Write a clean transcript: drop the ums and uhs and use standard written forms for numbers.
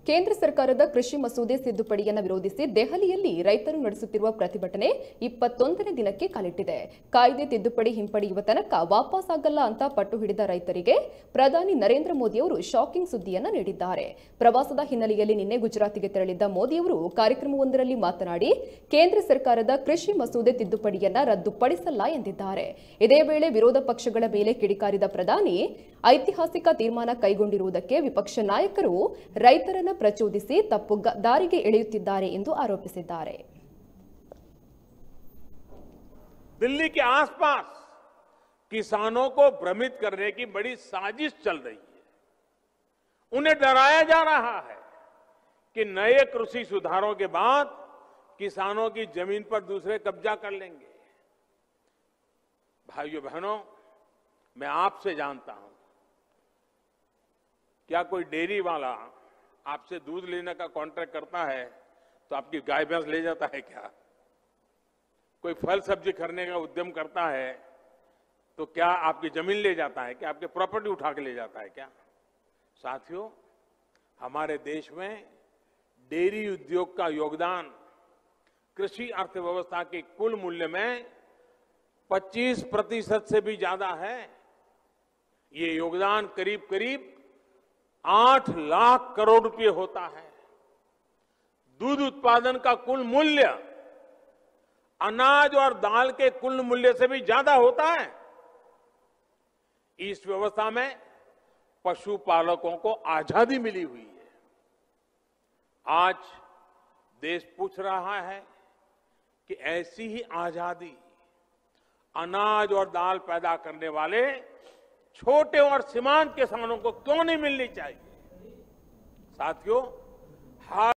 ಕೇಂದ್ರ ಸರ್ಕಾರದ ಕೃಷಿ ಮಸೂದೆ ತಿದ್ದುಪಡಿಯನ್ನು ವಿರೋಧಿಸಿ ದೆಹಲಿಯಲ್ಲಿ ರೈತರು ನಡೆಸುತ್ತಿರುವ ಪ್ರತಿಭಟನೆ 21ನೇ ದಿನಕ್ಕೆ ಕಾಲಿಟ್ಟಿದೆ. ಕಾಯ್ದೆ ತಿದ್ದುಪಡಿ ಹಿಂಪಡೆಯುವ ತನಕ ವಾಪಸ್ಸಾಗಲ್ಲ ಅಂತ ಪಟ್ಟು ಹಿಡಿದ ರೈತರಿಗೆ ಪ್ರಧಾನಿ ನರೇಂದ್ರ ಮೋದಿ ಅವರು ಶಾಕಿಂಗ್ ಸುದ್ದಿಯನ್ನು ನೀಡಿದ್ದಾರೆ. ಪ್ರವಾಸದ ಹಿನ್ನೆಲೆಯಲ್ಲಿ ನಿನ್ನೆ ಗುಜರಾತಿಗೆ ತೆರಳಿದ್ದ ಮೋದಿಯವರು ಕಾರ್ಯಕ್ರಮವೊಂದರಲ್ಲಿ ಮಾತನಾಡಿ ಕೇಂದ್ರ ಸರ್ಕಾರದ ಕೃಷಿ ಮಸೂದೆ ತಿದ್ದುಪಡಿಯನ್ನು ರದ್ದುಪಡಿಸಲ್ಲ ಎಂದಿದ್ದಾರೆ. ಇದೇ ವೇಳೆ ವಿರೋಧ ಪಕ್ಷಗಳ ಮೇಲೆ ಕಿಡಿಕಾರಿದ ಪ್ರಧಾನಿ ಐತಿಹಾಸಿಕ ತೀರ್ಮಾನ ಕೈಗೊಂಡಿರುವುದಕ್ಕೆ ವಿಪಕ್ಷ ನಾಯಕರು ರೈತರನ್ನು ಪ್ರಚೋದಿಸಿ ತಪ್ಪು ದಾರಿಗೆ ಎಳೆಯುತ್ತಿದ್ದಾರೆ ಎಂದು ಆರೋಪಿಸಿದ್ದಾರೆ. दिल्ली के आसपास किसानों को भ्रमित करने की बड़ी साजिश चल रही है। उन्हें डराया जा रहा है कि नए कृषि सुधारों के बाद किसानों की जमीन पर दूसरे कब्जा कर लेंगे। भाइयों बहनों, मैं आपसे जानता हूं, क्या कोई डेयरी वाला आपसे दूध लेने का कॉन्ट्रैक्ट करता है तो आपकी गाय भैंस ले जाता है क्या? कोई फल सब्जी खरीदने का उद्यम करता है तो क्या आपकी जमीन ले जाता है क्या? आपकी प्रॉपर्टी उठा के ले जाता है क्या? साथियों, हमारे देश में डेयरी उद्योग का योगदान कृषि अर्थव्यवस्था के कुल मूल्य में 25% से भी ज्यादा है। ये योगदान करीब करीब 8 लाख करोड़ रुपए होता है। दूध उत्पादन का कुल मूल्य अनाज और दाल के कुल मूल्य से भी ज्यादा होता है। इस व्यवस्था में पशुपालकों को आजादी मिली हुई है। आज देश पूछ रहा है कि ऐसी ही आजादी अनाज और दाल पैदा करने वाले छोटे और सीमांत किसानों को क्यों नहीं मिलनी चाहिए? साथियों,